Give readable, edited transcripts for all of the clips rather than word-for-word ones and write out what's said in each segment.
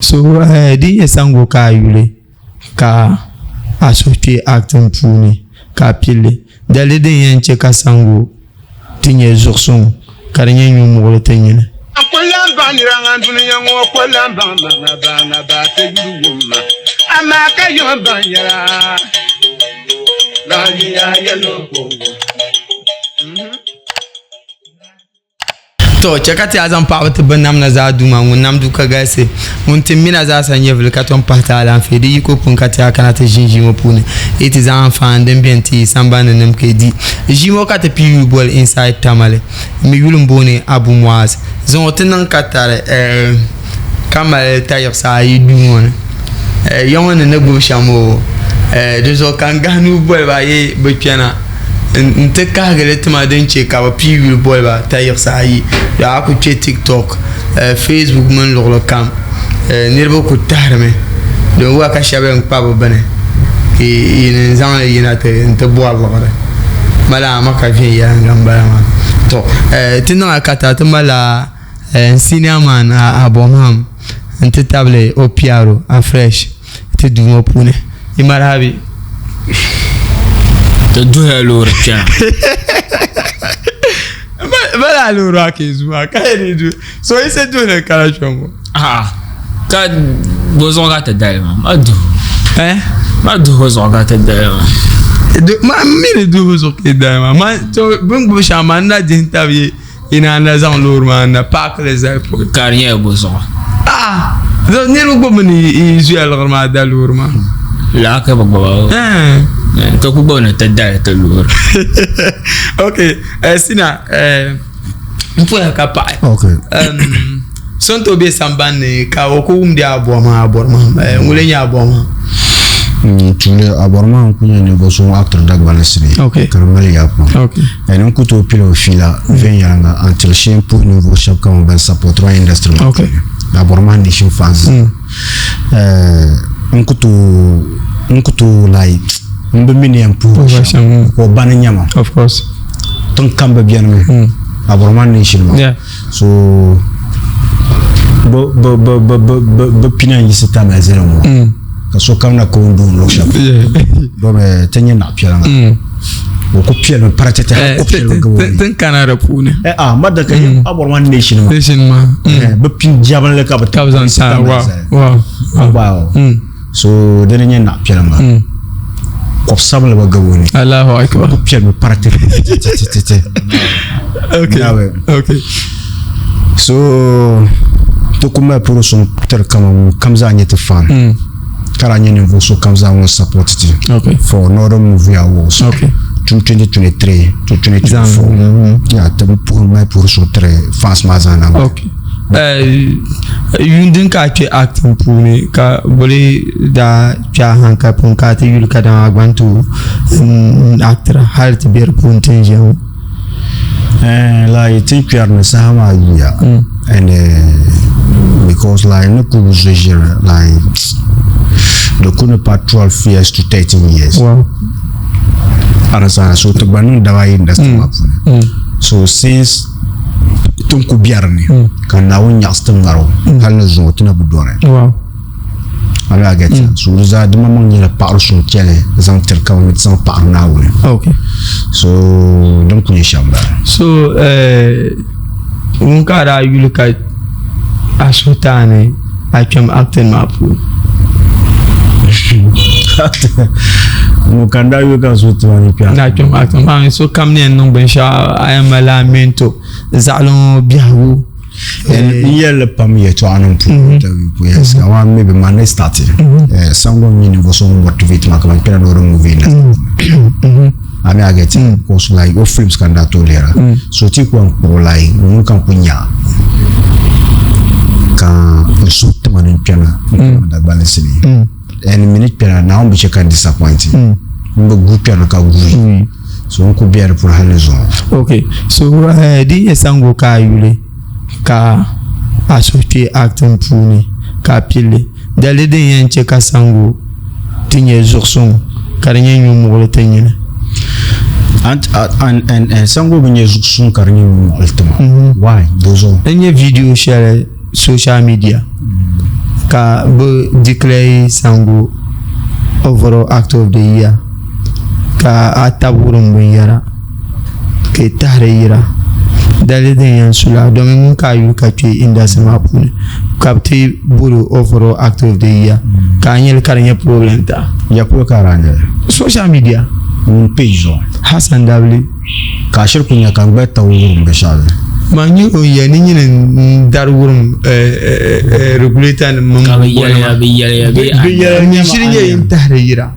So di nyɛ sango ka a yuli ka a suhu kpe acting puuni ka a pilli daliri din yɛn che ka sango ti nyɛ zuɣusuŋ ka di nyɛ nyuŋmuɣili ti nyini. N ku lan baŋ nira ŋan dunia ŋɔ ku lan baŋ ma ŋa ba ŋa ba ti yuli wum ma, amaa ka yom baŋ yɛla lahiya yɛlo ko wum. To, chɛ ka ti a zaŋ paɣiba ti binnamda zaa Duuma ŋun nam du ka galisi, ŋun ti mina zaa sa nyɛvili ka tom pahi ti alaafee di yiko pun ka ti a kana ti ʒin ʒii ŋɔ puuni yi ti zaŋ anfaani din beni ti yi samban ni nim ka yi di ʒii ŋɔ ka ti pii yuli boli Inside Tamale m mi yuli m-booni Abu Muaz zuŋɔ ti niŋ ka tari eh, ka mali tayiɣisi ayi duu ŋɔ ni eh, ya ŋɔ ni ni gbubi shɛm o eh, di zuɣu ka n gahi nuu boli ba yi bi kpɛna n ti kahigi li tima din chɛ ka bɛ pii yuli boli ba tayiɣisi ayi a ku kpe tiktok facebook mini luɣili kam niriba ku tahirimi din wuhiya ka shɛba yɛn kpa bɛ bini ka yi ni zaŋ li yina nti bɔri liɣiri mali ama ka viɛnyɛliŋga m-bala maa to ti niŋla katari ti malila senior man Abomham nti tabili o PRO Afresh ti duu ŋɔ puuni yi marahabi. Ti duhila loori kpɛna. Bala a loori maa ka yi zu maa ka yɛn ni du so yi se duhili kana kpɛ ŋɔ. A'a ka bo zuɣu ka ti dali maa ma duhu Eh? ma duhu zuɣu ka ti dali maa. Ma mi ni duhu zuɣu ka yi dali maa ma to bin gbubi shɛŋa maa n na dihi tabi yi Yi naan na zaŋ loori maa na paaki li zali pɔi. Ka di nyɛla bo zuɣu? Ah! Niriba gbubi mi ni yi zuya liɣiri maa da loori maa. Laa ka bi gbuba o. Ka ku gbubi ni ti dali ti loori. Ok, Sina, n puya ka paɣi. Ok. So n tooi be sambani ni ka o ku wumdi a bɔhim a bɔri maa, ŋuni n-nyɛ a bɔhim maa? Tuuli a bɔri maa n-ku nyɛ ninvuɣ so ŋun actiri Dagbani sinii ka di mali yaa pam. And n ku tooi pili o fiila viɛnyɛliŋga until shee m-puhi ninvuɣ shɛba kaman ban support ba industry maa puuni. A bɔri maa nation fans zaa. N ku tooi n ku tooi like m bi mi ni yɛn puhi o shɛm ka o ba ni nya ma. Tiŋ kam bi beni mi a bɔri maa nation maa. So bɛ bɛ bɛ bɛ bɛ bɛ bɛ pina n-yiɣisi Tamale zali ŋɔ mm. ka sokam na ka o ni dooni luɣ shɛli domi eh, ti nyɛ naɣ piɛla ŋa mm. o ku piɛlimi paratɛtɛ hali ku piɛlimi gabi o ni tin kana di puuni eh, ah madda ka mm. a bɔri maa nation maa nation maa eh, bɛ pin jabinli ka bɛ ka bɛ zaŋ ta wow wow so dini nyɛ naɣ piɛla ŋa kɔb sabinli bi gabi o ni Allahu akbar ku piɛlimi paratɛtɛtɛtɛtɛ okay okay so ti ku mali puro suŋ tiri kama ŋun kam zaa nyɛ ti fan mm. ka daa nyɛ ninvuɣu so kam zaa ŋun support ti okay. for Northern Movie Awards okay. 2023 to 2024 mm. yeah, ti puhi mali puro suŋ tiri fans maa zaa na okay. Yuun din ka a kpe acting puuni ka boli daa kpe a hankali puuni ka a ti yuli kadama a gba ni tooi actira hali ti be di puuni ti ni ʒiya ŋɔ. Like ti ni kpɛri ni saha maa yuya and because like ni ku zo ʒiri like di ku ni pa 12 years to 13 years. Wow. Understand? So ti gba niŋ daba ayi industry maa puuni. So since Tin ku biɛri ni hmm. ka Naawuni nyaɣasi ti ŋari o hmm. hali ni zuŋɔ ti na bi dɔri a bɛ gɛti hmm. so di zaa di maŋmaŋ nyɛla paɣari suŋ chɛli zaŋ tiri ka bi zaŋ paɣari Naawuni so din ku nyɛ shɛm bala so eh, ŋun ka a daa yuli ka a suhu taani a kpɛm acting maa puuni ŋun ka n daa yuli ka n suhu tima ni kpɛm na kpɛm acting maa ni so kam ni yɛn niŋ binshɛɣu a yɛn mali a mento zaɣili ŋɔ biɛhigu n yɛlli pam yɛltɔɣa nim puuni mhm. interview puuni yes ka maa maybe ma ne start mhm. eh, sango n nyɛ ninvuɣu so ŋun motivate ma ka ban kpɛna ni o di movie industry mhm. I mean I get it because like o films ka n daa tooi lihira so ti ku n kpuɣi like ŋun kam ku nya ka n suhu tima ni n kpɛna n kpɛna Dagbani sinii and mi ni kpɛna Naawuni bi chɛ ka n disappoint n bi guui kpɛrina ka guui so n ku bɛ di puuni hali ni zuŋɔ. Ok so di nyɛ sango ka a yuli ka a suhu kpe acting puuni ka a pilli daliri din yɛn chɛ ka sango ti nyɛ zuɣusuŋ ka di nyɛ nyuŋmuɣili ti nyini. Sango bi nyɛ zuɣusuŋ ka di nyɛ nyuŋmuɣili ti ma. Why? Bozuɣu? N nyɛ video shɛli social media. Ka bi declare Sango overall actor of the year ka a tabi wurim binyɛra ka i tahiri yira daliri din yɛn su la domin ŋun ka a yuli ka kpɛ industry maa puuni ka bi ti boli o overall actor of the year ka a nyɛli ka di nyɛ problem ta Ya polo ka a daa nyɛli social media ŋun page zuɣu Hassan Dabili Ka a shiri ku nya ka n gba tabi wurim binshɛɣu zaa. Man nyɛ o yɛli ni nyini n-dari wurim regulator nim mini Ka bɛ yɛliya, bɛ yɛliya bee a nya. N shiri nyɛ yin tahiri yira.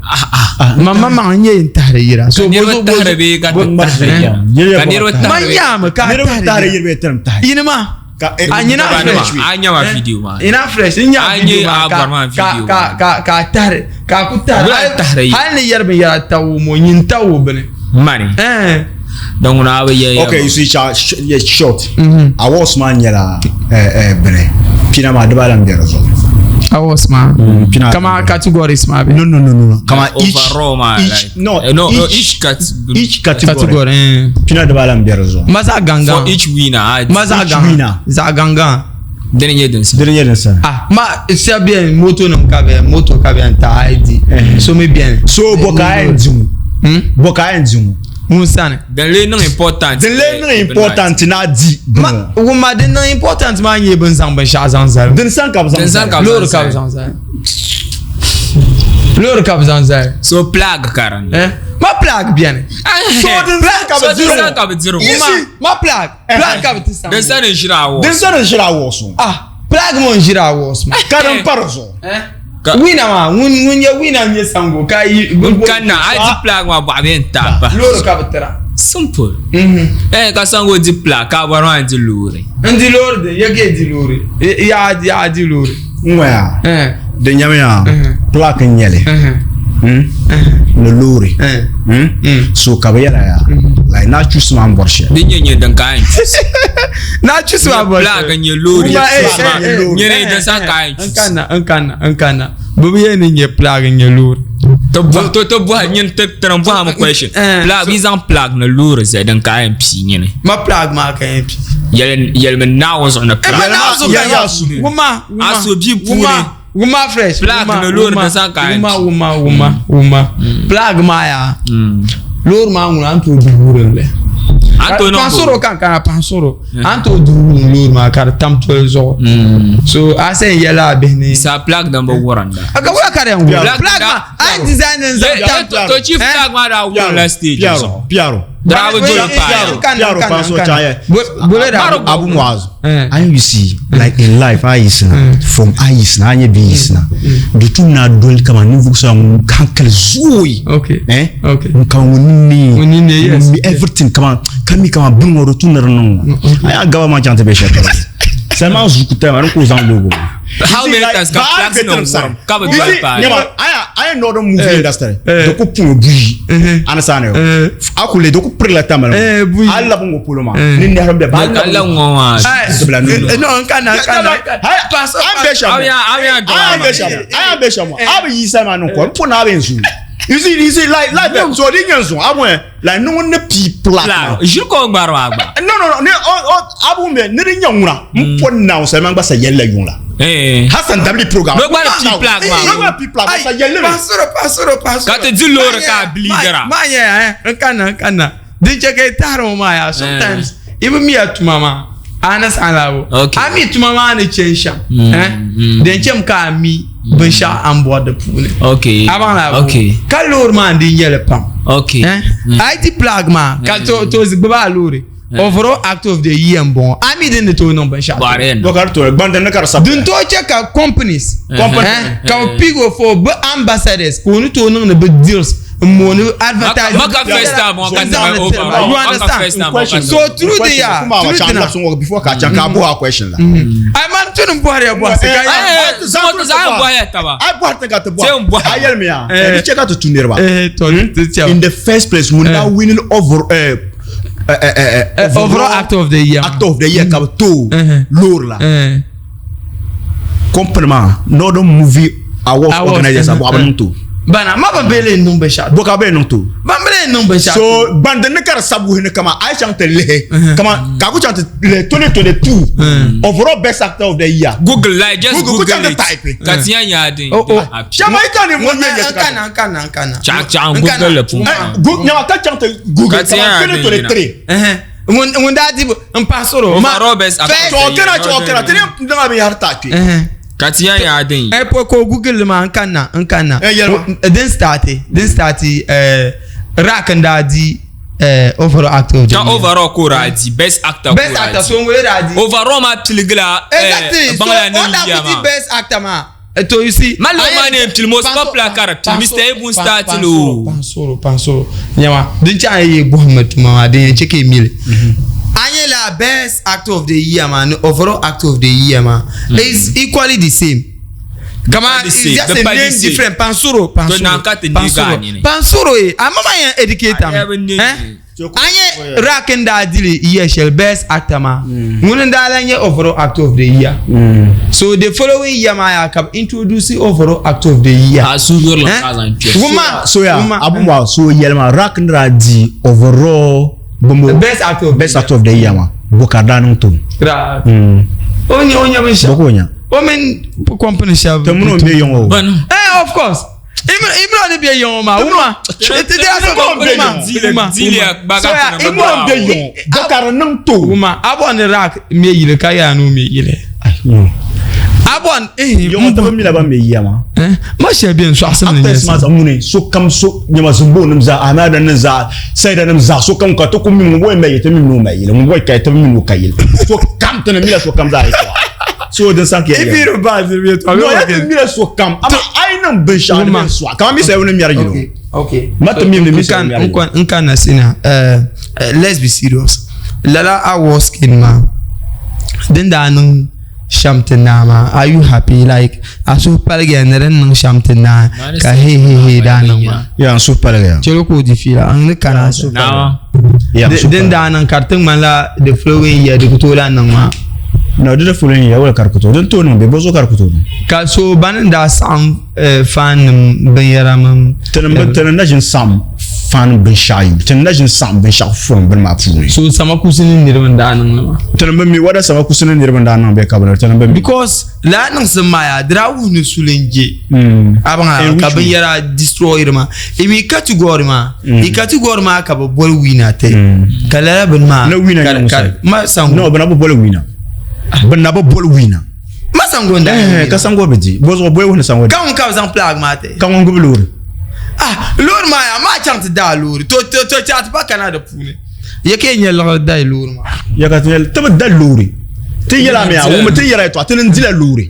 Man maŋmaŋ n-nyɛ yin tahiri yira. Ka niriba tahiri bee ka ti tahiri yira? Ka niriba tahiri Man yaami ka a tahiri yira. Yinima. A nyina fresh. A nya ma video maa. Ina fresh. N nya video maa ka ka ka tahiri ka ku tahiri. Hali ni yɛri binyɛra tawo mo nyin tawo bini. Mani. Eh. Don ŋuna a bi yɛli. Okay, you see, short. Awards maa nyɛla bini. Pina maa dibaa lan bɛ di zuɣu. Awards maa. Pina. Kama categories maa bɛ. No no no no. Kama each overall maa each no no each category. Each category. Category. Pina dibaa lan bɛ di zuɣu. Ma zaɣ gangan. For each winner. Ma zaɣ gangan. Zaɣ gangan. Dini nyɛ din sani. Dini nyɛ din sani. Ah ma shɛba bɛni moto nim ka bɛ moto ka bɛ ta a di. So mi bɛni. So bɔ ka a yɛn di ŋɔ. Bɔ ka a yɛn di ŋɔ. Ŋun sani. Din lee niŋ important. Din lee niŋ important na di. Ma wumma din niŋ important maa nyɛ bin zaŋ binshaɣu zaŋ zali. Din sani ka bi zaŋ zali. Loori ka bi zaŋ zali. Loori ka bi zaŋ zali. So plug ka din. Eh? Ma plug bɛni. So din sani ka bi diri ŋɔ. Ka bi diri ŋɔ. Ma ma plug. Plug ka bi ti saŋ. Din sani n ʒiri awards. Din sani n ʒiri awards. Ah plug mo n ʒiri awards ma. Ka din pa di zuɣu. Eh? Winner maa ŋun ŋun nyɛ winner n nyɛ Sango ka yi. N kanna a di plug maa bɔɣu bɛ n taai bahi. Loori ka bi tira. Simple. Eh ka Sango di plug ka a bɔri maa di loori. N di loori din ya ka di loori ya ya di loori. N ŋɔya di nyamiya plug n nyɛli ni loori so ka bi yɛla yaa like na choose maa n bɔri shɛli. Din nyɛ nyɛ din ka a yɛn choose. Na choose maa bɔri shɛli. Plug n nyɛ loori. Nyɛ din sa ka a yɛn choose. N kanna n kanna n kanna bi bi yɛn ni nyɛ plug n nyɛ loori. To to to bɔhi nyini ti ti ni bɔhi mi question. Plug bi zaŋ plug ni loori zali din ka a yɛn pii nyini. Ma plug maa ka yɛn pii. Yɛli yɛlimi Naawuni zuɣu ni plug. Naawuni zuɣu ka yɛli. Wumma wumma. A so bia puuni. Wumma fresh. Plug ni loori din sa ka a yɛn pii. Wumma wumma wumma plug maa yaa. Loori maa ŋuna a ni tooi duhi wurim li. Paɣasoro kan kana paɣasoro a ni tooi duhi wurim loori maa ka di tam toli zuɣu. So a sɛn yɛla a bihi ni. Sa plug din bi wurinda. A ka wula ka di yɛn wurim. Plug maa a yɛn design n zaŋ tam. To chief plug maa daa wurim la stage zuɣu. Piaro. Daa bi doli paaya. Piaro paɣasoro chaya. Bole da. Abu Muazu. And you see, like in life, a yisina from a yisina a nyɛ bi yisina di tum na doli kama ninvuɣu so ŋun hankali zooi. Okay. Eh? Okay. Ŋun kama ŋun ninni. Ŋun ninni, yes. Ŋun mi everything kama ka mi kama bini ŋɔ di tum ni di niŋ ŋɔ. A y'a gaba man chaŋ ti bɛ shɛli polo. Sali maa zuku time a ni ku zaŋ logo. How many times ka plugs nim wurim ka bi doli paaya? Nyama a ye northern movie industry di ku puŋ buyi ani saani yo a ku le di ku pirila tamali a labi ŋɔ polo maa ni nɛhiri bɛ ba a labi ŋɔ maa dibila ni no n kana n kana an bɛ shɛm an bɛ shɛm an bɛ shɛm a bɛ yi sali maa ni kɔ n pun a bɛ n zuŋ you see you see like like so di nyɛ zuŋ a bɛ like ni ŋun ni pii plaque maa ʒiri ka o ŋmari maa gba no no no ni o o a bɛ bɛ ni di nyɛ ŋuna n pɔ na o sali maa gba sa yɛli la yuŋ la Hassan Dabili program no gba ni pii plaque maa no gba pii plaque sa yɛli mi pasoro pasoro pasoro ka ti di loori ka a biliidira maa nyɛ eh n kana n kana din chɛ ka i tahiri ŋɔ maa yaa sometimes i bi miya tuma maa a ni saɣa la bo a mi tuma maa ni chɛ shɛm eh din chɛmi ka a mi binshaɣu a ni bɔri di puuni a baŋ la bo ka loori maa n di nyɛli pam eh a yi ti plug maa ka to to gbubi a loori overall act of the year n bɔŋɔ a mi din ni tooi niŋ binshaɣu din tooi chɛ ka companies eh, ka bi pick o for bi ambassadors ka o ni tooi niŋdi bi deals n mooni advertising Maka first time o ka tɛmɛ overall you understand so through the year through the na before ka can ka bɔ a question la ai man tuni n bɔhiri ya bɔhisi ka ya zaŋ bɔhaya taba a bɔhiri ti ka ti bɔhi a yɛli mi ya di chɛ ka ti tu niriba to in the first place ŋun daa winning over overall actor of the year actor of the year ka bi to loori la company maa northern movie awards organizers a bɔɣa bi niŋ to. Bana ma ban bɛ le niŋ binshɛɣu. Bo ka bɛ niŋ to. Ban bɛ le niŋ binshɛɣu. So gbandi ni ka di sabi wuhi ni kama a yi chaŋ ti lihi kama ka a ku chaŋ ti lihi 2022 overall best actor of the year. Google like just Google, Google ku chaŋ ti it. type. Ka ti yɛn nya din. Oh, oh. Shɛba yi chaŋ ni ŋun nyɛ nyɛ N kana n kana n kana. Chaŋ chaŋ N kana. Google le pun. Nyama ka chaŋ ti Google Ka ti kama yɛn nya din 2023. Ɛhɛn. Ŋun ŋun daa di n pahi soro. Overall best actor. First- Chɔɔ kana chɔɔ kana ti ni niŋ a binyahari taakpe. Ɛhɛn. Ka ti yɛn nya din. Ɛ po ko Google ma n kana n kana. Eh, yɛlima. Din start din start rack n daa di overall actor of the Ka year. overall ko daa di best actor ko Best daa actor di. so ŋun daa di. Overall maa piligila. Exactly. So Bangla o nim daa year ku di maa. best actor maa. To you see. Malo Aye, maa ne pili most Pansoro- popular character, Pansoro- Mr. Ebun start Pansoro- lo. Pansoro Pansoro nyama din chaŋ ye bɔhimma tuma maa din yɛn chɛ ka yi mili. An yɛ la best actor of the year maa ni overall actor of the year maa is equally the same. Kama pa the it's same, just the a pa the name same. different. Pansoro To na ka ti Pansoro ndeegi a Pansoro nini. Pansoro ye a ma ma yɛn educate am. A yɛ bi ndeegi. Eh? An yɛ rack n daa dili year shɛli best actor maa ŋuni n daa lan nyɛ overall actor of the year. So the following year maa yaa ka bi introduce overall actor of the year. A suugiri Eh? la ka zaŋ kpɛ. Wuma So ya wuma abu ma so yɛlima rack ni daa di overall the bumbo best actor of best actor of the year ma bo ka daa niŋ tom. the year. O nyɛ o nyɛ bin Bo shɛli. ko nya. O mini company shɛli. Tɛ minnu bɛ yen o. Ban. Eh of course. Imran ni bɛ yen o ma wuma. Iti di aso ko wuma wuma. Dili So ya baga Imran bɛ yen o ka di niŋ to. Wuma abɔ ni rack mi yili ka yaa n'o mi yili. Abɔ ni Yɔŋɔ tɛ mi la ban bɛ year ma. eh ma shɛli bɛ yen sɔɣisi mi ni Actors maa nyɛ zaa ŋuni sokam so nyɛma zimbo nim zaa Ahmada nim zaa Saida nim zaa sokam ka to ku mi ŋun bɔ yen bɛ yeli ti mi ni o ma yeli ŋun bɔ ka ti mi ni o ka yeli sokam ti ni mi la sokam zaa yɛltɔɣa so din san ka yɛli Ibi ba ti mi to. No ya ti mi la sokam ama a yi niŋ binshɛɣu ni Wuma. bɛ sɔɣa kama mi sayibu ni mɛri yino. Okay. Okay. Ma ti mi ni mi sayibu mɛri yino. N kan na sina. Let's be serious. Lala award skin ma. Din daa niŋ shɛm ti naa maa are you happy like a suhu paligiya ni din niŋ shɛm ti naa ka hey hey hey daa niŋ maa. Ya n suhu paligiya. Chɛli ka o di fiila n ni kana sa. Nawa. Ya n suhu Din paligiya. daa niŋ ka di ti ŋmanila the following year di ku tooi lahi niŋ maa. No di di following year wala ka di ku tooi din tooi niŋ bɛ bo zuɣu ka di ku tooi niŋ. Ka so bani n daa saɣim fan nim binyɛra mini. Tini na ʒin saɣim fan binshɛɣu yi tini na ʒin saɣim binshɛɣu from bini maa puuni. So sama kusi ni niriba n daa niŋ li maa. Tini bi mi wada sama kusi ni niriba n daa niŋ bɛ ka bini tini bi mi. Because lala niŋsim maa yaa di daa wuhi ni suli n je. A In baŋ ka which way? binyɛra destroy maa. I mi category maa. I category maa ka bi boli winner ti. Ka lala bini maa. Na winner ka- nyɛ ka- ŋun Ma sango. No bina bi boli winner. Bina bi boli winner. Ma sango n daa nyɛ Eh winner. ka sango bi di bo zuɣu boli wuhi ni sango di. Ka ŋun ka bi zaŋ plaque maa ti. Ka ŋun gbubi loori. Ah loori maa yaa maa chaŋ ti daa loori to to to chaɣa ti pa kana di puuni. Ya ka yi nyɛ liɣiri dayi loori maa. Ya ka ti yɛli ti bi da loori. Ti yɛla mi ya wumi ti yɛla yɛltɔɣa ti ni dila loori.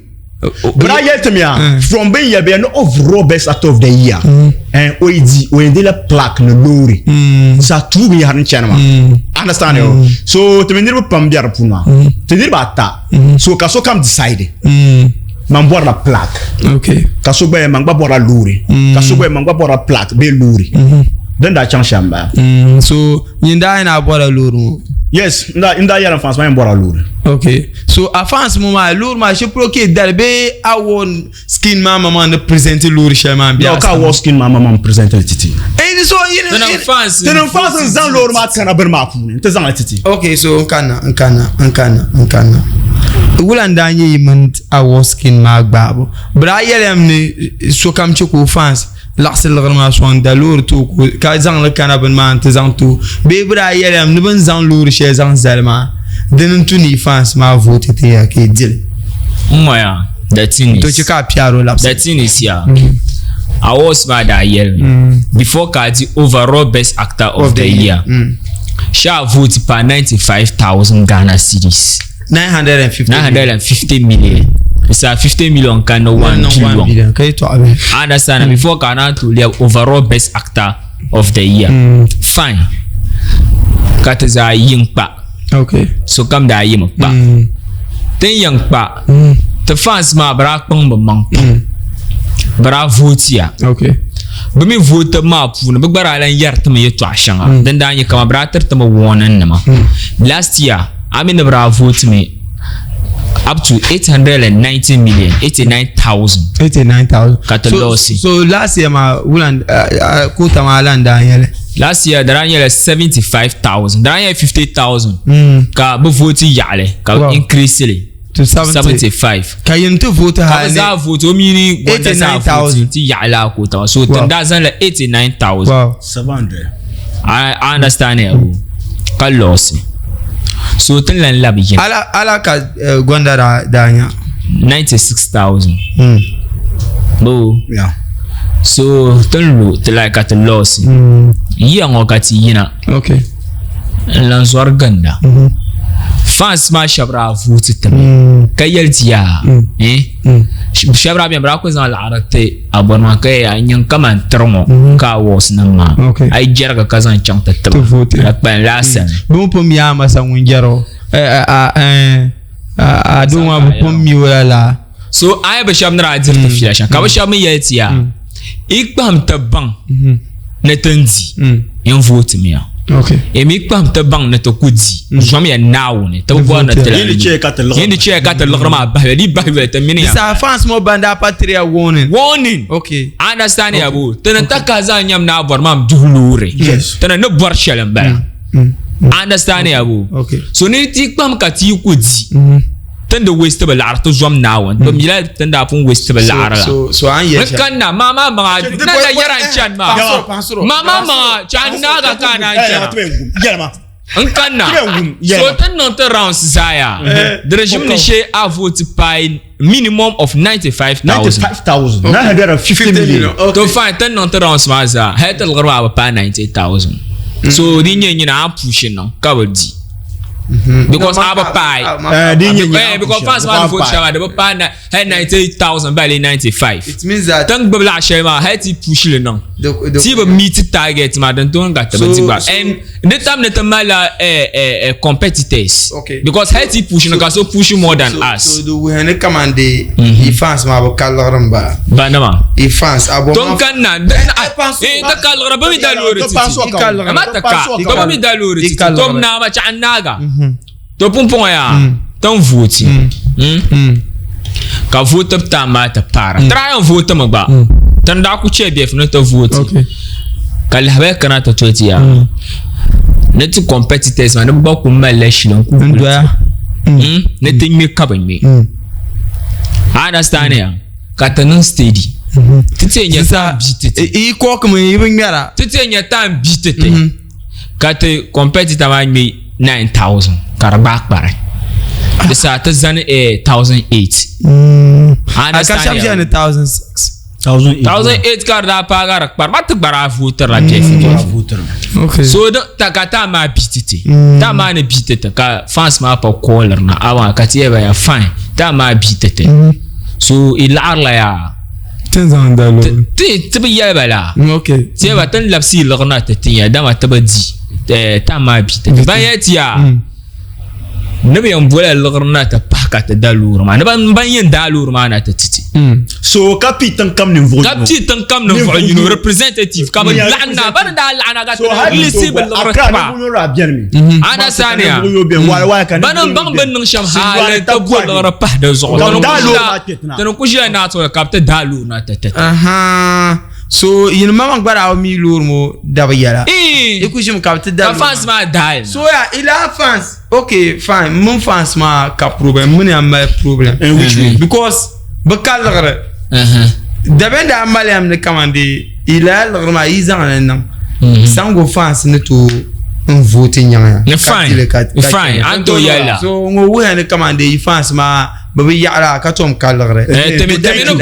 Bina yɛli ti mi ya from bin yɛli bɛ ni overall best actor of the year. Eh o yi di o yɛn di la plaque ni loori. Sa tuu binyahari n chani maa. Understand yo. So ti mi niriba pam bɛ di puuni maa. Ti niriba ata. So ka sokam decide. Man bɔrila plaque. Okay. Ka so gba yɛ man gba bɔrila loori. Ka so gba yɛ man gba bɔrila plaque bee loori. Din daa chaŋ shɛm bala. So nyin daa yɛn a bɔra loori ŋɔ. Yes, n daa n daa yɛli n fans maa yɛn bɔrila loori. Okay. So a fans mo maa loori maa shɛ polo ka yi dali bee award skin maa ma maa ni present loori shɛli maa bɛ No, ka award skin maa ma ma present li titi. Eh so yin Tini fans. Tini fans n zaŋ loori maa kana bini maa puuni n ti zaŋ li titi. Okay so n kana n kana n kana n kana. Wula n daa nyɛ yi mini award skin maa gbaabu. Bɛ daa yɛliyam ni sokam chɛ ka o fans laɣisi liɣiri maa sɔŋ da loori ti o ka zaŋ li kana bini maa n ti zaŋ ti o bee bɛ daa yɛliyam ni bɛ ni zaŋ loori shɛli zaŋ zali maa dini n tu ni yi fans maa vote ti ya ka yi dili. N-ŋɔya. The thing To is. chɛ ka a piɛri o labisi. The thing is yeah. Awards maa daa yɛli mi. Before ka a di overall best actor of the year. Sha vote pa 95,000 Ghana cedis. 950 950 million. It's a 50 million kind of 1 billion. billion. Ka yi tɔɣi bɛ. Understand? Before kana to leave overall best actor of the year. Fine. Ka ti zaa yin kpa. Okay. Sokam daa yimi kpa. Tin yin kpa. Ti fans maa bɛ daa kpaŋ bɛ maŋ pam. Bɛ daa votiya. Okay. Bɛ mi votibu maa puuni bɛ gba daa lan yɛri timi yɛltɔɣa shɛŋa. Din daa nyɛ kaman bɛ daa tiri timi warning nima. Last year a mi ni bɛ daa vote mi Up to 890 million 89,000. 89,000. Ka ti lɔɔsi. So last year maa wulan quota maa lan daa nyɛli. Last year daa nyɛla 75,000. Daa nyɛla 50,000. Ka bi vote yaɣali ka bi increase li. To 70. 75. Ka yin ti vote Ka hali bi zaa vote o mini Gonda zaa vote 89,000. ti yaɣali a quota maa. So tin daa zaŋla 89,000. Wow. 700. I understand ya o. Ka lɔɔsi. So tin lan labi yini. Ala ala ka Gonda daa nya. 96,000. Bo. Yeah. So tin lu ti like ka ti lɔɔsi. Yiya ŋɔ ka ti yina. Okay. N lan zɔri ginda. Fans maa shɛba daa vooti ti mi. Ka yɛli ti yaa. Shɛba daa beni bɛ daa ku zaŋ laɣiri ti a bɔri maa ka yɛli a nyin kaman tiri ŋɔ ka a wɔɔsi nim maa. A yi jɛriga ka zaŋ chaŋ ti tiba. Ti vooti. Ka kpalim laa sani. Bɛ mi pun mi a masa ŋun jɛri o. A doo maa bɛ pun mi o la laa. So a yi bi shɛba ni daa diri ti fiila shɛm ka bi shɛba mi yɛli ti yaa i kpahim ti baŋ ni ti ni di n vooti mi ya. Okay. E mi kpahim ti baŋ ni ti ku di zɔmiya Naawuni ti bi bɔri ni ti Yin di chɛ ka ti liɣiri. Yin di chɛ ka ti liɣiri maa bahi yoli. Di bahi yoli ti mini ya. Di fans ŋɔ ban daa pa tiri ya warning. Warning. Okay. I understand ya bo. Ti ni taka zaa nyam ni a bɔri maa duhi loori. Yes. Ti ni ni bɔri shɛli n-bala. I understand ya bo. Okay. So ni ti kpahim ka ti yi ku di. Tin di waste bi laɣiri ti zom Naawuni. Bi mila tin daa pun waste bi laɣiri la. So an yɛ N kan na maa maa maŋa na na yɛra n chani maa. Maa maa maŋa cha n naaga ka na n chana. Yɛlima. N kan na. So tin niŋ ti rounds zaaya. The regime ni she a vote paai minimum of 95,000. 95,000. 950 million. To fine tin niŋ ti rounds maa zaa. Hali ti liɣiri maa bi paai 90,000. So di nyɛ nyina an pushi niŋ ka bi di. Because a bi paai. Because fans maa ni vote shɛli maa di bi paai hali 90,000 bali 95. It means that Tin gbubi laɣa shɛli maa hali ti pushi li niŋ. Ti bi meet target maa din tooni ka ti bi di gba. And di tam ni ti malila competitors. Okay. Because hali ti pushi ni ka so pushi more than us. So di wuhi ni kaman di i fans maa bi ka liɣiri n-bala. Ba nima. I fans a bɔ Ton kan na ti ka liɣiri bi mi da loori titi. Ama ti ka bi mi da loori titi. Tom naama chaɣa naaga. To pumpɔŋɔ yaa tin vooti. Ka vootib time maa ti paara. Ti daa yɛn vooti mi gba. Tin daa ku chɛ biɛfi ni ti vooti. Ka lahabali kana ti to ti yaa. Ni ti competitors maa ni bi gba ku malila shili n ku ni ti ŋme ka bi ŋme. Understand ya? Ka ti niŋ steady. Ti ti nyɛ time bi ti ti. I kɔki mi i bi ŋmɛra. Ti ti nyɛ time bi ti ti. Ka ti competitor maa ŋme 9,000 ka di gbaai kpari. Di saha ti zani 1,008. Ka shɛba ʒiya ni 1,006. 1,008 ka di daa paai ka di kpari. Ma ti gba daa vootiri la biɛfi biɛfi. Okay. So ka time maa bi ti ti. Time maa ni bi ti ti ka fans maa pa calliri na awa ka ti yɛli ba ya fine. Time maa bi ti ti. So i laɣiri la yaa. Tin zaŋ da loori. Ti bi yɛli ba la. Okay. Ti yɛli ba tin labisi i liɣiri na ti tin ya dama ti bi di. Time maa bi ti ti. Ban yɛli ti yaa. Ni bi yɛn bola liɣiri na ti pahi ka ti da loori maa. Ni ban yɛn daa loori maa na ti ti ti. So ka pii tiŋ kam ninvuɣu Ka yino. pii tiŋ kam ninvuɣu yino representative ka bi laɣim na. Ba ni daa laɣim na ka ti lisi bi liɣiri Accra tiba. ninvuɣu yino daa beni mi. Understand ya? Ninvuɣu yino beni. Wala wala ka Ba ni ninvuɣu baŋ yino bi niŋ shɛm hali Sinduani ti bo takwani. liɣiri pahi di zuɣu. Ka bi daa loori maa kpɛ ti na. Ti ni ku ʒiya naa tuɣili ka bi ti daa loori na ti ti ti. So yin maŋ gba daa mi loori ŋɔ dabi yɛla. I ku ʒimi ka bi ti da Ka fans maa daai. So ya ila fans okay fine min fans maa ka problem min ya mali problem. In which way? Because bi ka liɣiri. Dabiɛm daa mali ya ni kaman di ila liɣiri maa yi zaŋ li niŋ. Sango fans ni tooi n vote nyaŋ ya. Ni fine. Fine. An tooi yɛli la. So ŋɔ wuhiya ni kaman di fans maa bi bi yaɣira ka tom ka liɣiri.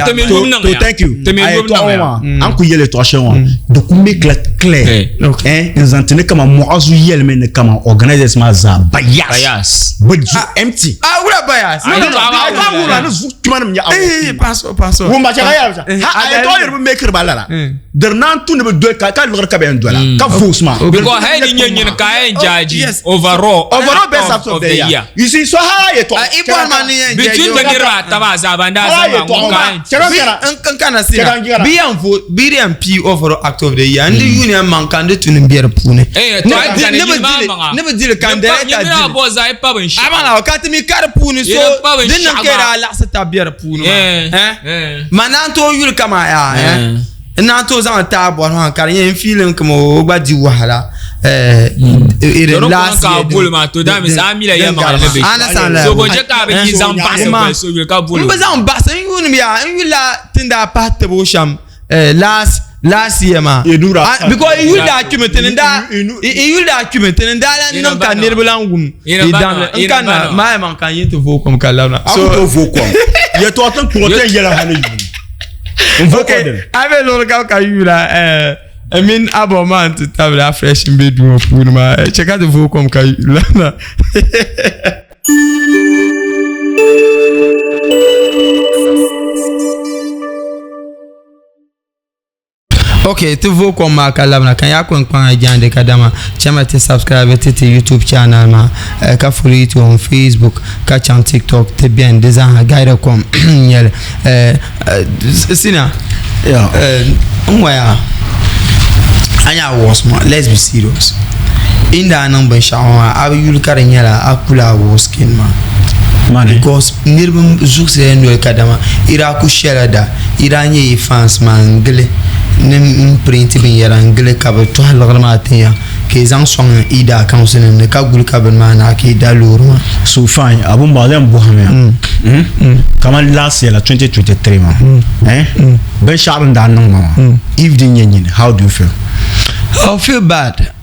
Temi lum niŋ ya. Thank you. Temi lum niŋ ya. An ku yɛli tɔɣa shɛli ŋɔ di ku make it clear. N zaŋ ti ni kama Muazu yɛlimi ni kama organizers maa zaa bias. Bias. Bi zu empty. Ah wula bias. No no A ba wula ni zu tuma nim nyɛ Eh paso paso. Wumba chɛ ka yɛli ha a yɛtɔɣa yɛri bi make ba lala. Diri naan tu ni bi doli ka liɣiri ka bɛ yɛn dola ka votes maa. Because hey ni nyɛ nyini ka yɛn jaaji overall. Overall best actor of the year. You see so ha yɛtɔɣa. I bɔri ma ni yɛn jaaji. Between the niriba ata maa zaa ban daa zaŋ maa ŋun ka yɛn. N kana sina bi yɛn vote bi yɛn pii overall actor of the year n di union man ka n di tuni bɛ di puuni. Eh to a Ne bi dili ne bi dili kan director dili. Nyɛ dili. bɔ zaa i pa bin shɛɣu. A ma na ka ti mi ka di puuni so din niŋ ka daa laɣisi tab be di puuni maa ma naan tooi yuli kaman yaa n naan tooi zaŋ ti a bɔri maa ka di nyɛ n fiilim kama o gba di wahala n bi zaŋ baɣisi n yuuni yaa n yulila ti ni daa pahi tibu shɛm last last year maa because i yuli daa kpimi tini daa i yuli daa kpimi tini daa lan niŋ ka niriba lan wum i damli n kanna maa maŋ ka n yi ti vooi kom ka labina so a ku tooi vooi kom yɛtɔɣa tin kpuɣi ti yɛla hali yuuni n vooi kom dini a bɛ luɣuli kam ka yuuna I mean abɔ maa n ti tabili a fresh n bɛ duu ŋɔ puuni maa chɛ ka ti vooi kom ka labina. Ok, ti vooi kom maa ka labina ka yaa kuli kpaŋa jaande ka dama chama ti subscribe ti ti YouTube channel maa eh, ka follow ti on Facebook ka chaŋ TikTok ti beni di zaaha guide kom nyɛli eh, eh, sina n ŋɔya a nya awards maa let's be serious in daa niŋ binshaɣu maa a bi yuli ka di nyɛla a kula awards kin maa because niriba zuɣusila noli kadama i daa ku shɛla da i daa nyɛ yi fans maa n gili ni n pirinti binyɛra n gili ka bi tɔhi liɣiri maa tin ya ka i zaŋ sɔŋ i daa kaunsi nim ni ka guli ka bini maa naai ka i da loori maa. So fine abun ba zan bɔhimi ya kamani last year la 2023 maa eh binshɛɣu din daa niŋ ma maa if di nyɛ nyini how do you feel? I feel bad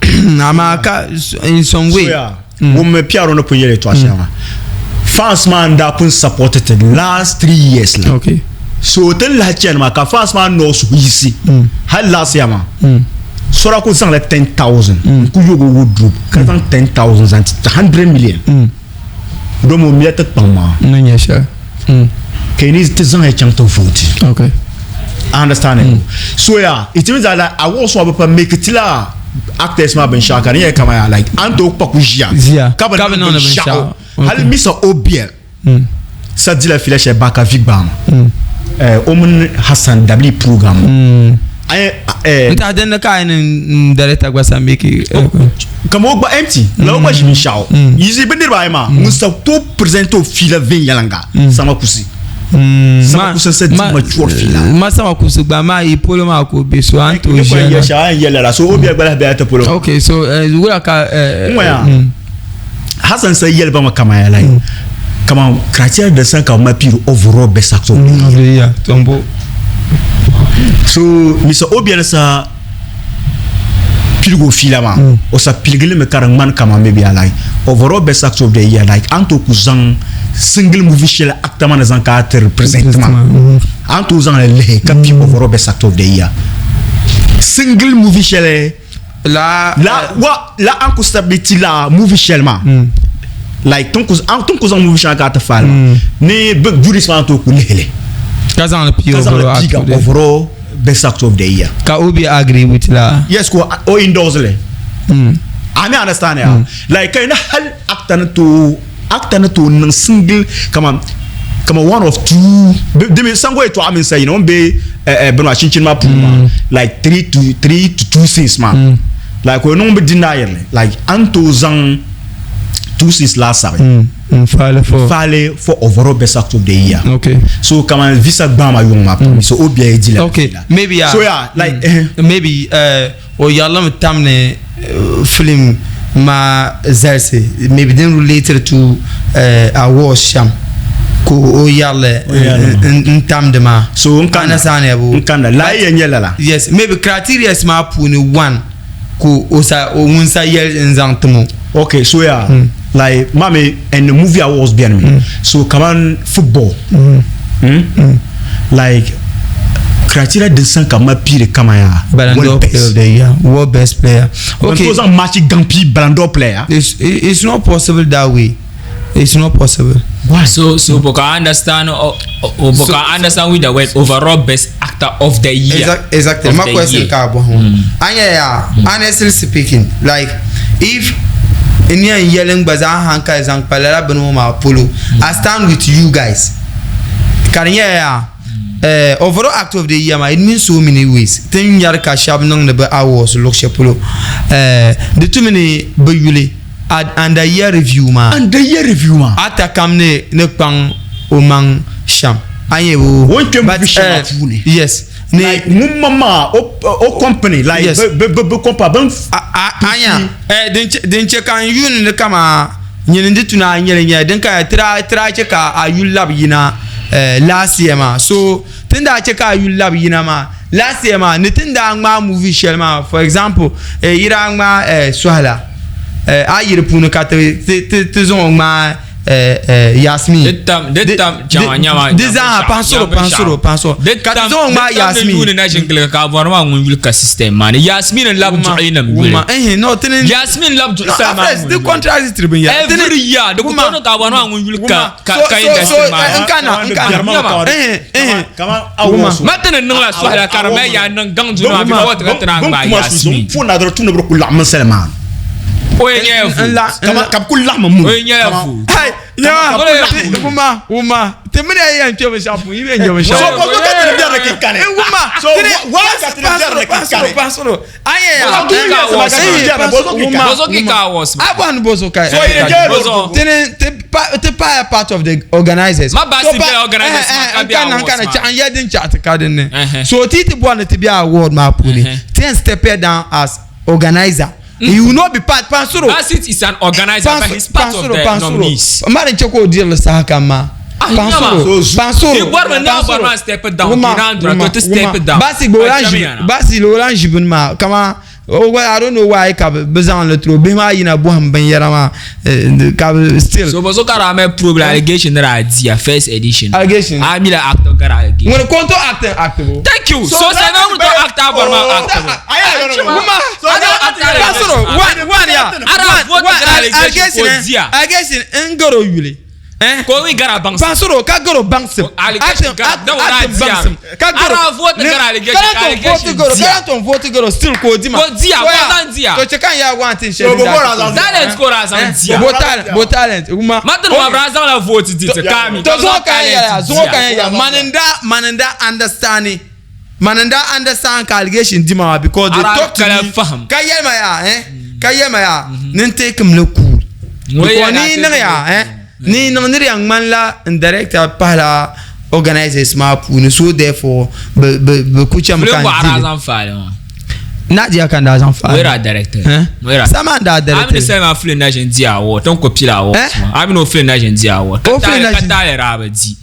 amaa ka in some way. So yaa ŋun mi piɛro ni pun yɛli yɛltɔɣa shɛli maa fans maa n daa pun support ti last 3 years la Okay. so ti ni lahi chani maa ka fans maa noo suhu yiɣisi hali last year maa sora ku zaŋla 10,000 n ku yogi o wardrobe ka zaŋ 10,000 zaŋ ti 100 million domi o miya ti kpaŋ maa Ni nyɛ shɛli. Ka ni ti zaŋ ya chaŋ ti vote. Okay. I understand it. So yeah, it means that like I was one but make it la actors ma bin shaka ni kama ya like an to pa ku jia. Ʒiya. Ka Ka bi bi niŋ niŋdi binshaɣu. binshaɣu. Hali Mr. OBL. Sa dila fila shɛ ba ka vi gbaama. Eh, o mini Hassan W program. Ay eh N tahi din ni ka a yi ni n director gba sa make kama o gba empty la o gba ʒi binshaɣu. Yizi bi niriba ayi maa ŋun sa to present o fiila viɛnyɛliŋga sama kusi. Sama kusi sa di mature fiila. Ma sama kusi gba maa yi polo maa ka o be so a ni tooi Ni kɔni ʒiya yɛ na. shɛli a ni yɛli lala so o bɛ gba lahi bela ti polo. Okay, so wula ka N ŋɔya Hassan sa yɛli ba ma kama ya like kama criteria da san ka ma piiri overall best actor of the year. Yeah, tombo. So Mr. Obiano sa piligi o fiila maa o sa piligili mi ka di ŋmani kama maybe a like overall best actor of the year like an to ku zaŋ single movie shɛli actor maa ni zaŋ ka ti represent maa an to zaŋ li lihi ka pii overall best actor of the year single movie shɛli La la wa la an ku submit la movie shɛli maa like tin ku an tin ku zaŋ movie shɛli ka ti faali maa ni bi juries maa to ku lihili ka zaŋ li pii ka zaŋ li overall pii ka actor of the year. overall best actor of the year. Ka Obi agree with la. Yes, ko o endorse le. I mean understand ya. Like kai na hal actor na to actor na to niŋ single kama kama one of two dimi sango ye to amin say you know be eh eh bino chinchin ma puuni ma like 3 to 2 scenes ma. Like o niŋ bi deny le like an to zaŋ two scenes last sabi. Faale for. Faale for overall best actor of the year. Okay. So kama visa gbama yung ma. So obi ye di la. Okay, maybe So yeah, like maybe o yɛrila tam ni film ma zalisi maybe din related to awards shɛm ka o yɛrili n tamdi maa. So n kanna Understand n kanna la ye nyɛ lala. Yes, maybe criteria maa puuni one ka o sa o ŋun sa yɛli n zaŋ timo. Okay, so yeah, like mami and the movie awards behind me. So kaman football. Like criteria din san ka ma pire kama ya. Ballon d'Or player of the year, world best player. Okay. Okay. So match gampi Ballon d'Or player. It's not possible that way. It's not possible. Why? So but I understand but I understand with the word overall best actor of the year. Exactly. Of My the question year. ka bo ho. Anya ya, honestly speaking, like if in yan yelling gba zaŋ hankali zaŋ kpa lala bini ŋɔ maa polo, I stand with you guys. Ka di nyɛla yaa, overall actor of the year maa, it means so many ways. Tin nyari ka shɛba niŋdi bi awards luɣ shɛli polo. Di tumi ni bi yuli. Under year review maa. Under year review maa. Ata kam ni ni kpaŋ o maŋ shɛm a nyɛ o. O ni kpɛ movie shɛŋa puuni. Yes. Ni like ŋun maŋ maa o company like yes. Bi bi bi company bin. Anya eh din chɛ ka n yuuni ni kama nyini di tuna a nyɛli nyɛla din ka tira tira chɛ ka a yuli labi yina last year maa so tin daa chɛ ka a yuli labi yina maa last year maa ni tin daa ŋmaa movie shɛli maa for example yi daa ŋmaa Sohila a yi di puuni ka ti zaŋ o ŋmaai Yasmin. Di tam di tam chaŋ nyama. Di zaa paɣasoro paɣasoro paɣasoro ka ti zaŋ o ŋmaai Yasmin. Di tam yuuni na ʒin giligi ka a bɔri maa ŋun yuli ka system maa ni Yasmin n labi duɣi nim yuli. Wuma no tini. Yasmin labi duɣi sali maa ŋun yuli. Di contract tiri binyɛra. Every year di ku tooi niŋ ka a bɔri maa ŋun yuli ka ka industry maa ni. So so n kana n kana. Nyama. Ma ti ni niŋla sɔhila ka di mali yaa niŋ gaŋ duni maa before ti ka ti naan gbaai Yasmin. Bin kuma su zuɣu n puuni na di tu ni bi ku laɣim sali maa. O yɛn nyɛla vote. Kama ka bi ku laɣim mu. O yɛn nyɛla vote. Hai nyama wuma wuma ti mini ya yɛn kpɛ binshɛɣu puuni yi bɛ nyɛ binshɛɣu. So ko ka ti ni biɛri ni kinkani. Wuma so wa ka ti ni biɛri ni kinkani. Pansoro anya ya. Bozo ki ka awards ma. Abɔ ni bozo ka. So yi jɛ bozo. Tini ti pa part of the organizers. Ma baasi bɛ organizers ma ka bɛ awards ma. Nkana chaɣ n yɛ din chaɣ ti ka din ni. So ti ti bɔri ni ti bɛ award maa puuni. Ti yɛn step down as organizer. You will not be part Pansoro. Basit is an organizer but he's part of the nominees. Ma din chɛ ka o dirili saha kam maa. Pansoro Pansoro. Ti bɔri mi na bɔri maa step down ki naan dura to ti step down. Basi gba o lan ʒi bini maa kama I don't know why ka bi zaŋ li tiri o bihi maa yina bɔhim binyɛra maa ka bi still. So bɔzo ka daa mali problem allegation ni daa diya first edition. Allegation. A mi la actor gari allegation. Ŋuni ka o to acting actable. Thank you. So sani ŋun to actor a bɔri maa actable. Wuma Pansoro one one ya one one allegation allegation n garo yuli. Ka o mi gara baŋsim. Pansoro ka garo baŋsim. Allegation gara acting acting baŋsim. Ka garo. Ara vote gara allegation ka allegation diya. Kana ton vote garo still ka o di ma. Ko diya ko zan diya. To chɛ ka n yaa waan tin shɛli daa. Talent ko daa zaŋ diya. Bo talent bo talent wuma. Ma ti ma bra zaŋ la vote di ti kaami. To zuŋɔ ka n yɛla zuŋɔ ka n yɛla mani n daa mani n daa understand mani n daa understand ka allegation di ma maa because they talk to me ka yɛli ma yaa eh ka yɛli ma yaa ni n take mi li cool because ni niŋ yaa eh ni niŋ ni di yɛn ŋmanila n director pahila organizers maa puuni so therefore bi bi bi ku chɛmi ka n dili zaŋ faali maa Nadia ka n daa zaŋ faali ŋɔ daa director Sama n daa director a mi ni sali maa film na ʒin di award tin ku pili award maa a mi ni o film na ʒin di award ka taali daa bi di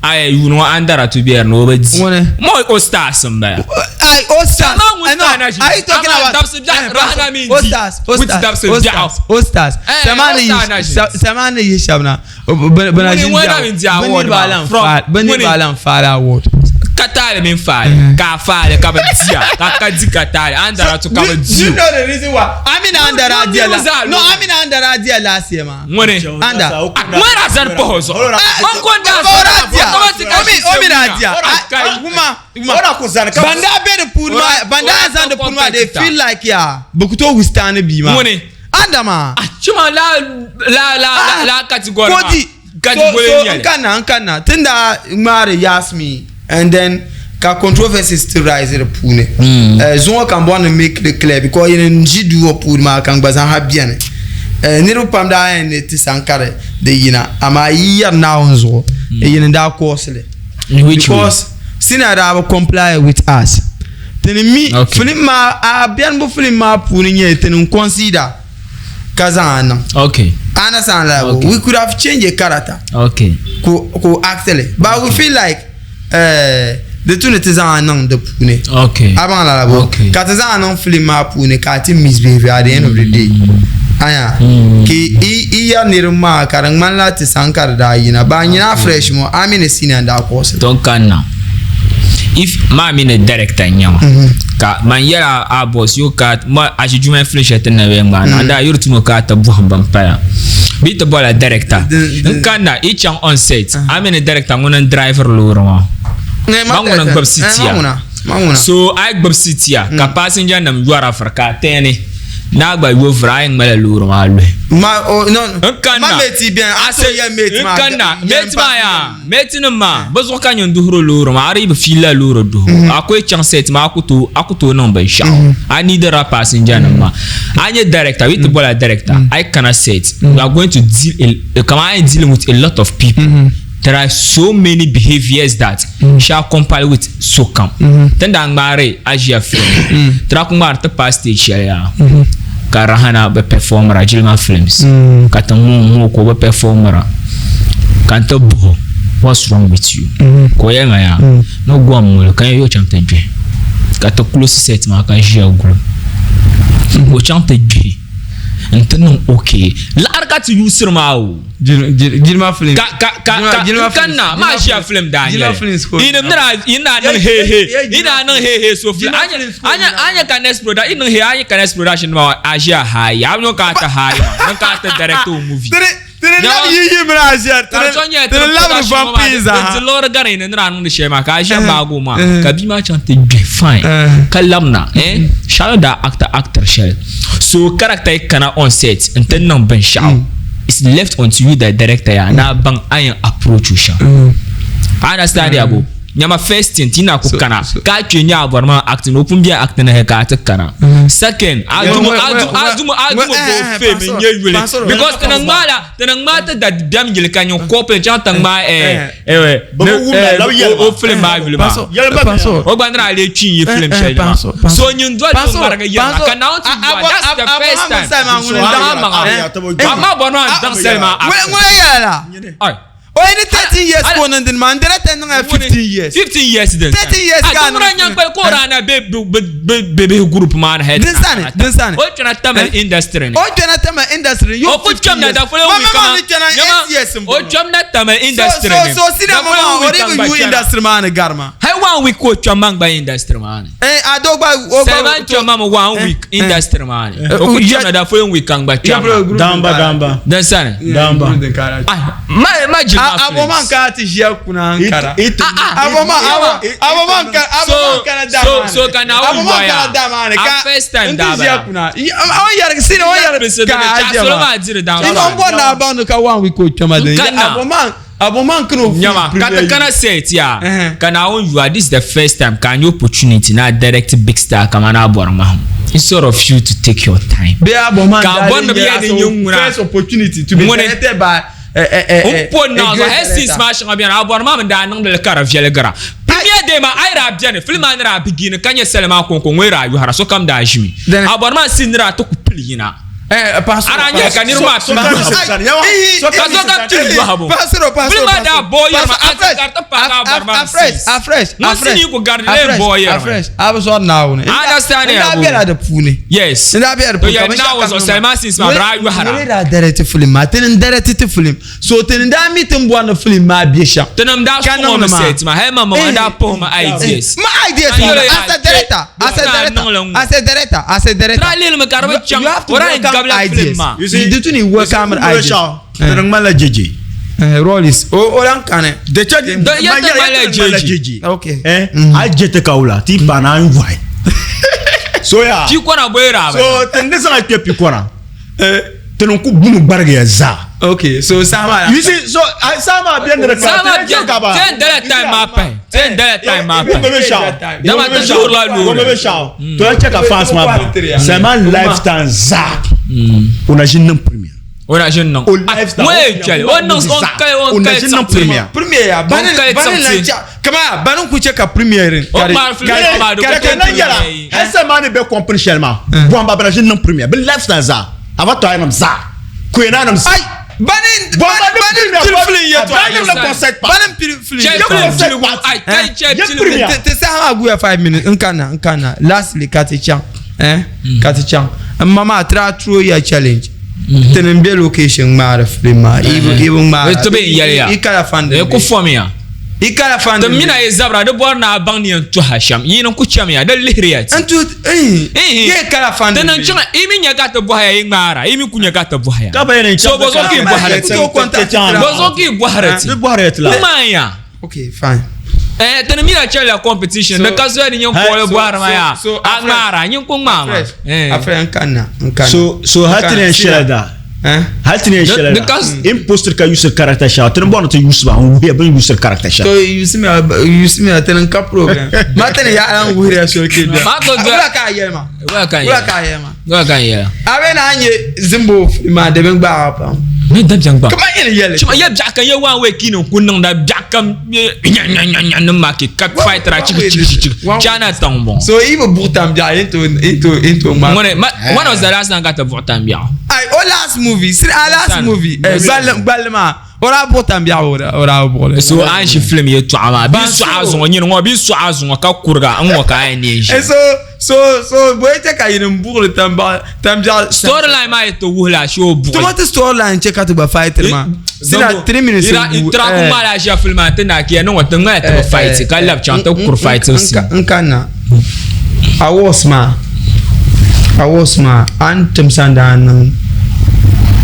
Ayi yuuni ŋɔ Andara tu bɛ ni o bi di. Ŋuni? Mo o stars n bala. Ayi o stars. Sama ŋun star na ʒi. Are you talking about? Dabisi biɛɣu Rahana mi O di. stars o Which stars dabisi o biɛɣu. stars o stars. Eh, Sama o ni star na yi ʒi. Sama ni yi shɛba na. Bɛ na Ŋuni ʒi ŋuni na mi di Bɛ award niriba maa alan from faali bɛ niriba ŋuni? alan faali award. Ka taali mini faali ka a faali ka bi diya ka ka di ka taali Andara tu ka bi Do di you o. know the reason why? Amina Andara Ŋuni diya la. ŋuni zaa No lo. Amina Andara diya last year ma. Ŋuni? Anda. Ŋuni daa zani pahi o zuɣu. Man ko n daa Ora dia. Automatic ka Omi ʒi omi na sewuya. dia. Kai. Wuma wuma. Ora ku zani ka Banda be the pool ma banda Ora zan the ka pool ma they competitor. feel like ya. Bukuto withstand bi ma. Ŋuni? Anda ma. Ah, chima la la la la la category ma. Kodi. Category So so nyɛli. nkana nkana tinda ŋmaari Yasmi and then ka controversy still rise di puuni. Zuŋɔ ka n bɔri ni make it clear because yini n ʒi duu ŋɔ puuni maa ka n gba zaa ha bɛni. Niriba pam daa yɛn ni ti san ka di yina amaa yi yɛri Naawuni zuɣu yini n daa cause li. In which way? Because Sina daa bi comply with us. Tini mi Okay. film maa a bɛni bi film maa puuni nyɛ tini n consider ka zaŋ a niŋ. Okay. Understand like Okay. we could have changed a character. Okay. Ko ko actually but we feel like di tu ni ti zaŋ a niŋ di puuni. Okay. A baŋ lala bo. Okay. Ka ti zaŋ a niŋ film maa puuni ka a ti misbehave at the end of the day. Anya. Ki i i yɛri niriba maa ka di ŋmanila ti san ka di daa yina. Ba nyina fresh mo a mi ni senior n daa kɔɔsi. Don kanna. If ma mi ni director n nyɛma ka man yɛla a boss yo ka ma a ʒi juma film shɛli ti na bɛ ŋmaa na daa yuri tumo ka a ti bɔhim bin paya bɛ ti bɔla director n kanna i chaŋ on set a mi ni director ŋuni n driver loori ŋɔ ma ŋuni n gbubi sitiya so a yi gbubi sitiya ka passenger nim yɔra firi ka a tɛni Naa gba yo vuri a yɛn ŋmala loori maa luhi. Ma o no N kanna. ma mate bɛni a so yɛ mate maa. N kanna mate maa yaa mate nim maa bi zuɣu ka nyin duhiri loori maa a di yi bi fiili la loori duhibu a ku yi chaŋ set maa a ku tooi a ku tooi niŋ binshaɣu a need ra passenger nim maa a nyɛ director bi yi ti bola director a yi kana set you are going to deal a kaman a yɛn dealing with a lot of people there are so many behaviors that shall compile with sokam ti ni daa ŋmaari Asia film ti daa ku ŋmaari ti paai stage shɛli yaa ka Rahana bi performira jilima films ka ti ŋɔ ŋɔ ka o bi performira ka n ti buhi o what's wrong with you ka o yɛli ma yaa ni gom ŋuli ka n yɛ o chaŋ ti gbihi ka ti close set maa ka ʒiya guli ka o chaŋ ti gbihi n ti niŋ okay laɣiri ka ti yuusiri maa o. Jilima film. Ka ka ka ka kanna ma ʒiya film daa nyɛli. Ina nira ina niŋ he he ina niŋ he he so film. Anya anya anya ka next production ina he anya ka next production ma a ʒiya hayi. A no ka ta hayi ma. No ka ta direct o movie. Tiri tiri lab yi yi mini a ʒiya tiri tiri lab vampires ha. Ti lɔri gari ina nira niŋdi shɛli maa ka a ʒiya maago maa ka bia maa chaŋ ti gbihi fine ka labina eh shɛli daa actor actor shɛli so character yi kana on set n ti niŋ binshaɣu it's left unto you the director ya na baŋ a yɛn approach o shɛm a understand ya bo nyama first thing ti na ku kana ka a kpe nyɛ a bɔri maa acting o pun bɛ acting na ka a ti kana second a dumu a dumu a dumu a dumu bo fame n nyɛ yuli because ti ni ŋmaa la ti ni ŋmaa ti da biɛm yili ka nyɛ couple chaŋ ti ŋmaa eh o film maa yuli maa o gba nira lee kpi n-yi film shɛli maa so nyin doli o ŋmarigi yirina ka Naawuni ti yua that's the first time daŋ maŋa amma bɔri maa n-daŋ sali maa ŋuna yɛla la o yi ni 13 years ka o niŋ dini maa n dira ti niŋla 15 years 15 years din 13 years ka a ŋuna nyaŋ kpali ka o daa na be bihi group maa ni din sani din sani o kpɛna Tamale industry ni o kpɛna Tamale industry ni o ku kpɛmna dafolo wi kama nyama o kpɛmna Tamale industry ni so so sida ma ma o de bi yu industry maa ni gari ma hali one week o kpɛm man gba industry maa ni eh a do gba o gba Seven kpɛm ma one week industry maa ni o ku kpɛmna dafolo week kan gba kpɛm damba damba din sani damba ma ma jilima a bo man ka ti ʒiya kuna n kara a bo ma a bo man ka a bo man kana da so so ka na a bo man kana da maa ni ka first time da ba ʒiya kuna o yɛrigi sini o yɛrigi ka a jɛ ma diri da ma n bɔ na baŋ ni ka one week o kpɛma din a bo man a bo man kana o nyama ka ti kana set ya ka Naawuni yua this is the first time ka a nya opportunity na direct big star kamani a bɔri mahim instead of you to take your time bee a bo man ka a bɔri ni bi yɛli ni nyɛ ŋuna first opportunity to be selected by n po na zuɣu hali scenes maa shɛŋa bɛni a bɔri maa mi daa niŋdili ka di viɛli gara premier day maa a yi daa bɛni film maa ni daa bi gini ka nyɛ sali maa konko ŋɔ yi daa yohara sokam daa ʒimi a bɔri maa scene ni daa ti ku pili yina a daa nyɛ ka niriba maa pili yohabu ka sokam pili yohabu film maa daa booi yɛrima a ti gari ti paagi a bɔri maa scenes ŋun scene yi ku gari di lee booi yɛrima a bi zɔri Naawuni understand n daa bɛla di puuni yes n daa bɛla di puuni ka Naawuni zuɣu sali maa scenes maa bi daa yohara ŋun daa direct film maa tini n direct ti film so tini daa mi ti ni bɔri ni film maa bɛ shɛm tinim daa ka sɔŋ niŋdi mi maa set maa hali ma ma daa puhi ma ideas ma ideas Ka maa yɛli as a director as a director as a director as a director Tira lili mi ka di bi chaŋ you have to o daa yɛn welcome gabila film ideas maa You see, di tu ni welcome ideas Tini ŋmanila JJ. Rollis o o lan kani De chɛ Da- ya ti ŋmanila JJ. Okay. Eh, a je ti ka wula ti pa na n yɔhi. So ya. Pikɔna bɔ yi daa So tini di zaŋ kpɛ pikɔna. Tini ku bumi gbarigiya zaa. Okay, so saha maa You see, so saha maa bɛ ni di ka. Saha maa bɛ ten dala time maa pahi. Ten dala time maa pahi. Gombe shɛɣu. Dama ti zuɣurila loori. Gombe shɛɣu. To ya chɛ ka fans maa baŋ. Salman lifetime zaa. O na ʒi niŋ premier. O na ʒi niŋ. O lifestyle. Ŋun yɛn chɛli. O niŋ o kali O o na kali ʒi niŋ tiɣi premier. Premier ya bani bani lan cha kama bani ku chɛ ka premier rin. O kpaari film maa do Ka ka na yɛla hali Salman ni bɛ company shɛli maa bɔhimba bɛ na ʒi niŋ premier bɛ lifestyle zaa Avatar nim zaa Koyena nim zaa. Ai bani Bɔhimba bani ni bani pili film yɛltɔɣa. Bani nim la concert pa. Bani pili film Chɛ yɛltɔɣa. film piligu ai kai chɛ Ye piligu. premier. Ti saha maa guya 5 minutes n kana n kana lastly ka ti chaŋ eh ka ti chaŋ n ma maa try throw ya challenge. Tini n bɛ location ŋmaari film maa i bi ŋmaara Ti bi n yɛli ya i kala funding Di ku fɔmiya i kala funding Ti mina yi zabira di bɔri ni a baŋ ni yɛn tuha shɛm yi ni ku chɛmiya di lihiriya ti n tu ye kala funding Ti niŋ chaŋ yi mi nya ka ti bɔhaya yi ŋmaara yi mi ku nya ka ti bɔhaya Ka ba yɛn so bɔzɔ ka yi bɔhiri ti Ku tooi contact ti bɔzɔ ka yi bɔhiri ti Bi bɔhiri ti la. Ŋmaanya okay fine. Eh, tini mi na chɛlila competition di ka soya di nyin kɔɔli bɔhiri ma yaa a ŋmaara nyin ku ŋmaa ma. Afrɛ n kanna n kanna. So so hali ti ni yɛn shɛli da hali ti ni yɛn shɛli da imposter ka usiri character shɛŋa ti ni bɔri ni ti use ba n wuhiya bin usiri character shɛŋa. To use mi tini n ka problem ma tini yaɣa n wuhiriya soli ke bia. Ma to Wula ka a yɛli ma. Wula ka n Wula ka a yɛli ma. Wula ka n yɛla. A bɛ na nyɛ zimbo ma di bin gbaagi pam. Ni dabiɛm gba. Kama yɛn yɛli. Chima yɛ biɛɣu kam yɛ one way key nim ku niŋda biɛɣu kam nya nim maa ke ka fight ra chiki chiki chiki China tiŋ bɔŋɔ. So yi bi buɣi tam biɛɣu yin to yin to yin to ŋmaa. Ŋuni ma when was the last time ka ti buɣi tam biɛɣu? Ai o last movie siri a last movie gballi gballi maa o daa buɣi tam biɛɣu o daa bi buɣili. So a ni ʒi film yɛltɔɣa maa bɛ sɔɣi a zuŋɔ nyini ŋɔ bɛ sɔɣi a zuŋɔ ka kuriga n ŋɔ ka a yɛn neei ʒi. So so so bɔyi chɛ ka yinim buɣili tambiɛɣu. Storyline maa yi ti wuhi la shee o buɣi. Tuma ti storyline chɛ ka ti gba fight maa. Sina 3 minutes n bu. Ira ku ŋmaa la ʒiya film maa ti na kiya ni ŋɔ ti ŋmaya ti bi fight ka labi chaŋ ti kuri fight scene. N kanna awards maa awards maa a ni tim sandaa niŋ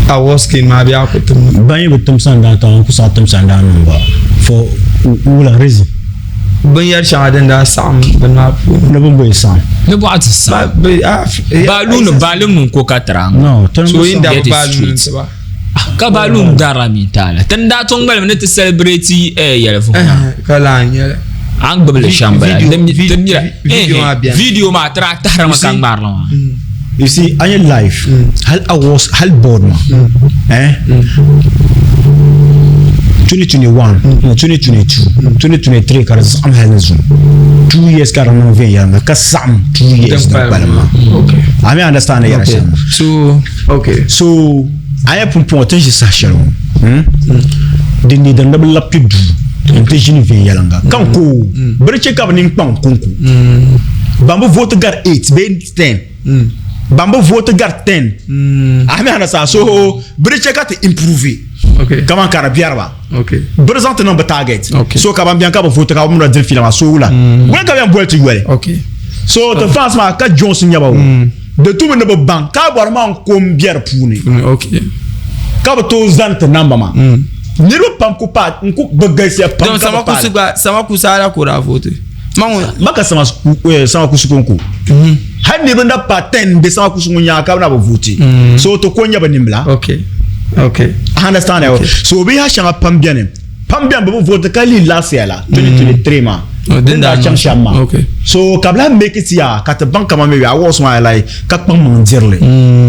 awards scheme maa bee a ku tim. Ban yi bi tim sandaa tiŋa n ku saɣi tim sandaa niŋ ba for wula reason. Binyɛri shɛŋa din daa saɣim bini maa puuni. Ni bin bɔyi saɣim. Ni bɔɣu ti saɣim. Baalu baalu ŋun ko ka tira ŋɔ. No, tini So yin da Get bi it baalu straight. ti ba. Ka baalu dara mi taala. Tini daa tɔŋ gbalimi ni ti celebrate yɛli vuhim maa. Ka lan nyɛli. An gbubili shɛm bala. Video maa bɛni. Video maa tira tahirimi ka ŋmarili maa. You see, a nyɛ life hali awards hali board ma eh 2021 2022 2023 ka di zaɣim hali ni zuŋ 2 years ka di niŋ viɛnyɛliŋga ka saɣim 2 years din kpalim maa. A mi understand ni yɛra shɛm maa. So okay. So a nyɛ pumpɔŋɔ ti ni ʒi saha shɛli ŋɔ din ni din ni bi labi kpe duu n ti ʒini viɛnyɛliŋga ka n ko bɛ di chɛ ka bɛ ninkpaŋ konko ban bi vote gari 8 bee 10 ban bi vote gari 10 a mi understand so bɛ di chɛ ka ti improve kaman ka di biɛri ba bɛ di zaŋ ti niŋ bi target so ka ban bɛni ka bi vote ka bi mini diri fiila maa so wula wula ka bɛ yɛn boli ti yoli so ti fans maa ka Jones n nyɛba o di tumi ni bi baŋ ka bɔri maa n ko n bɛ di puuni ka bi tooi zani ti namba maa niriba pam ku paai n ku bi galisiya pam ka bi paai sama kusa ka o daa vote ma ka sama sama kusi ko hali niriba na pa 10 bɛ sama kusi ŋun nyaanga ka bi na bi vote so to ko n nyɛ bi nimbila okay okay I understand okay. So bi ha shɛŋa pam bɛni pam bɛni bi bi vote ka lii last year la 2023 maa din daa chaŋ shɛm maa so ka bi lahi make it ya ka ti baŋ kaman maybe awards maa like ka kpaŋ maŋ dirili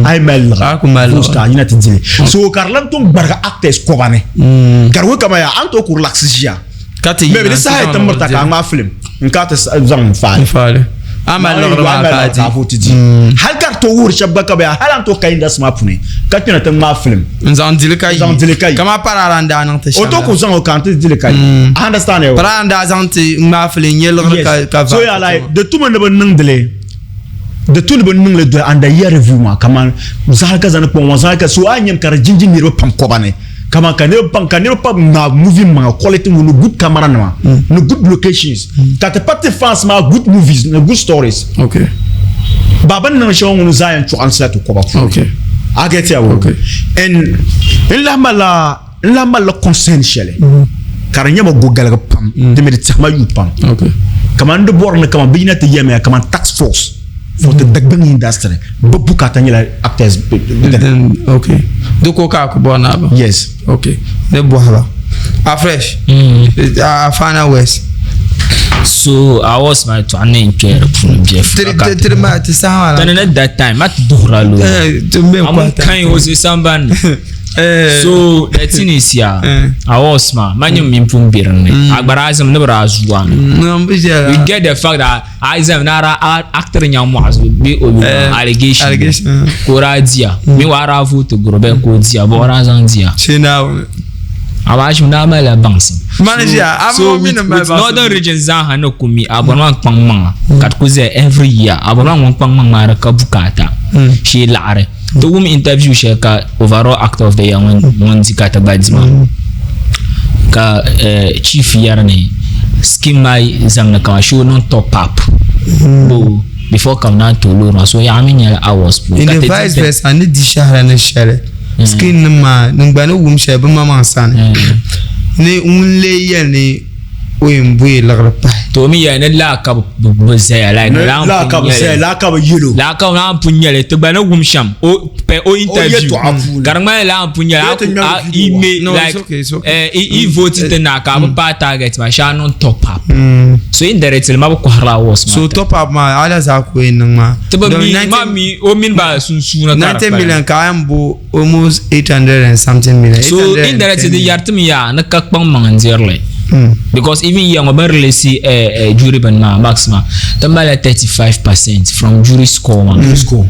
a yi mali liɣa post a yina ti dili so ka di lahi tom gbarigi actors kɔba ni ka di wuhi kaman yaa a ni tooi ku relax ʒiya ka ti maybe di saha yi ti mirita ka a ŋmaai film n ka ti zaŋ n faali faali a mali liɣiri maa ka a di ka a ti di hali ka di tooi wuhiri shɛba gba ka bi yaa hali a ni tooi ka industry maa puuni ka kpɛna ti ŋmaai film n zaŋ dili ka yi zaŋ dili ka yi kama parara n daa niŋ ti o shɛm tooi ku zaŋ o ka n ti dili ka yi I understand eh? parara n daa zaŋ ti ŋmaai film n nyɛ liɣiri ka ka so yaa like di tumi ni bi niŋdili di tu ni bi niŋli doli under year review maa kaman zaɣa ka zani kpɔŋ ŋɔ zaɣa ka so a nyɛm ka di jinjin niriba pam kɔba ni kaman ka niriba pam ka niriba pam ŋmaa movie maŋa quality ŋɔ ni good camera nima ni good locations ka ti pa ti fans maa good movies ni good stories okay ba bin niŋ shɛŋa ŋuni zaa yɛn chɔɣinsi la ti kɔba puuni okay a get ya wo Okay. and n lahi malila n lahi malila concern shɛli ka di nyɛma go galigi pam di mi di tɛhima yuui pam okay kaman di bɔri ni kaman bi yina ti yɛmiya kaman task force for the Dagbaŋ industry bi bukata nyɛla actors Then, okay di ko ka a ku bɔri na ba yes okay di bɔhi ba a fresh a fana west So I was my to an in care puuni biɛ tiri ma ti saha maa la Tani ni that time ma ti duhira lo. Eh, ti bɛ Amun kwata. kan o zi samban ni. Eh, So the thing is ya Eh. I was ma ma nyim min pun bɛ dinni. Agbara azim ni bi daa zuwa mi. n bi ʒiya You get the fact that Azim na ra actor nya mɔɣu bɛ o yuma Eh, allegation. allegation. Ka o daa diya. Mi wa daa vote guri bɛ ka o diya bɔ o daa zaŋ diya. Shi Naawuni. Amaa shi naa malila baŋsim. Mani ʒiya, a So mi ni mali with baŋsim. northern region zaaha ni ku mi a bɔri maa kpaŋ maŋa ka di ku zaya every year a bɔri maa ŋun kpaŋ maŋ maa di ka bukaata shee laɣiri ti wum interview shɛli ka overall actor of the year ŋun ŋun di ka ti gba di maa ka chief yɛri ni scheme maa zamni kaman shee o niŋ top up bo before ka bi naan tooi loori maa so yaɣa mi nyɛla hours puuni In ka the ti di vice versa ni di shɛhira ni shɛli skin nim maa ni gba ni wum shɛli bi maŋmaŋ sani ni ŋun lee yɛli ni o yɛn boyi liɣiri pahi. To mi yɛli ni laa ka bi zaya like Ni laa laa ka n bi pun zaya nyɛli laa ka bi yɛlo. Laa ka laa n pun nyɛli ti gba ni wum shɛm o pɛ o interview yɛltɔɣa puuni. ka di ŋmanila laa n pun nyɛli Yɛ ti ŋmɛri a video i wa. me No, it's like okay, it's okay. i vote ti na ka a bi paai target maa shee a niŋ top up so indirectly ma bi kɔhirila awards maa So top up maa ala zaa ka o yɛn niŋ maa. ti bi Domi mi 90 ma mi o mini ba sunsuuni ka di 90 kpalim. million ka a yɛn bo almost 800 and something million. So 810 indirectly di million. yɛri ti mi yaa ni ka kpaŋ maŋ n dirili. Because even year ŋɔ bin release jury bin maa max maa ti malila 35% from jury score maa. Jury score.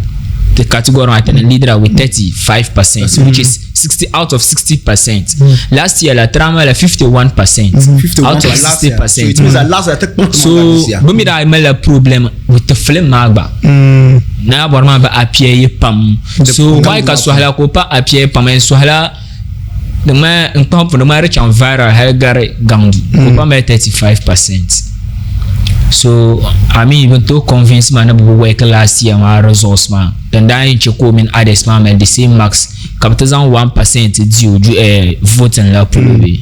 The category maa tani leader with 35% which is 60 out of 60%. Last year la tira malila 51% 51 out of last year. So it 60%. means that last year ti kpaŋ ti So maŋ this year. bi mi daa malila problem with the film maa gba. Na bɔri maa bi appear yi pam. So why ka sɔhila ka o pa appear pam and sɔhila di ŋmani n kpahi puni di ŋmani di chaŋ viral hali gari gaŋdu ka o pa mali 35%. So I mean bin tooi convince ma ni bi work last year maa results maa din daa yɛn che ka o mini others maa mali the same marks ka bi ti zaŋ 1% di o ju voting la polo bee.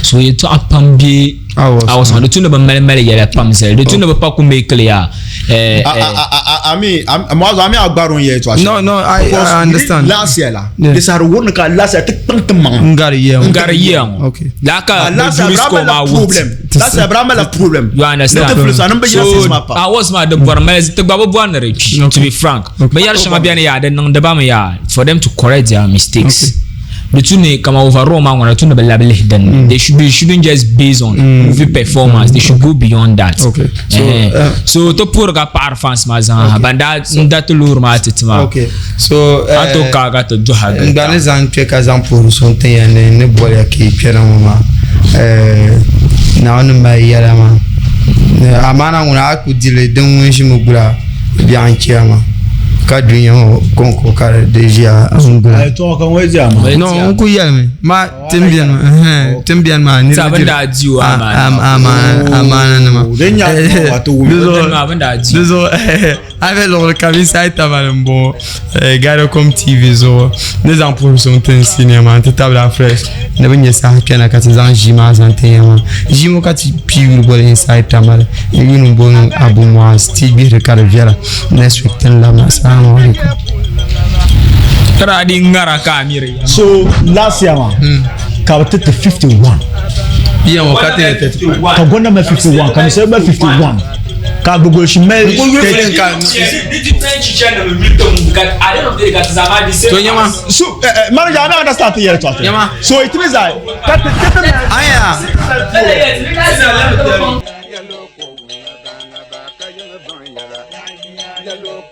So yɛltɔɣa pam be Awards awards maa di tu ni bi mali mali yɛla pam zali di tu ni bi pa ku make clear I mean, I'm also I mean agbarun here to No, no, I understand. Last year la. Yeah. This are won ka last year ti kpaŋ ti maŋ. N gari year n ŋɔ. gari year ŋɔ. Okay. Laa ka bi Last year jury score Abraham la maa wuhi problem. Last year Abraham la problem. You understand? Ne ti filisa ni bi yina So six ma pa. awards maa di bɔri mali ti gba bi bɔri ni di kpi to be frank. Binyɛri shɛŋa bɛni yaa di niŋdi ba mi yaa for them to correct their mistakes. Di tu ni kama overall maa ŋɔna di tu ni bi labi lihi dinni. They should be shouldn't just based on movie performance. They should go beyond that. Okay. So, So ti puhiri ka paɣiri fans maa zaa ban daa n da ti loori maa ti ti maa. Okay. So A to ka ka ti duha n gili gba ni zaŋ kpɛ ka zaŋ puhiri so n tin ya ni ni boliya ka yi kpɛna ŋɔ maa Naawuni mali yɛla maa amaana ŋuna a ku dili din ŋun ʒimi gula biɛɣu n chɛya maa ka dunia ŋɔ kɔŋko ka di ʒiya n gula. Ai to ka ŋɔ diya ma. No, n ku yɛlimi ma tin biɛni maa tin biɛni maa niriba Sa bin diri daa di o amaana. amaana amaana nima. Din nya wato wumi. Din maa bin daa di o. Di zuɣu a be luɣuli kam Inside Tamale m bɔŋɔ Gardacom TV zuɣu ni zaŋ puhiri so n-ti n senior maa nti tabila fresh ni bi nyɛ saha kpɛna ka ti zaŋ ʒii maa zaŋ ti ya maa ʒii ŋɔ ka ti pii yuli boli Inside Tamale n yuli m-booni Abu Muaz ti gbihiri ka di viɛla next week ti ni labina assalamu alaikum. Kara di ŋara ka a miri. So last year ma ka bi ti ti 51. Iya ŋɔ ka ti yɛ 35. Ka gɔna mali 51 ka misali mali 51 ka gbogbolisi mali 30. To nyɛma. So manager I no understand ti yɛli tɔɣa. Nyɛma. So it means that ka ti ti ti. Aya. Yellow,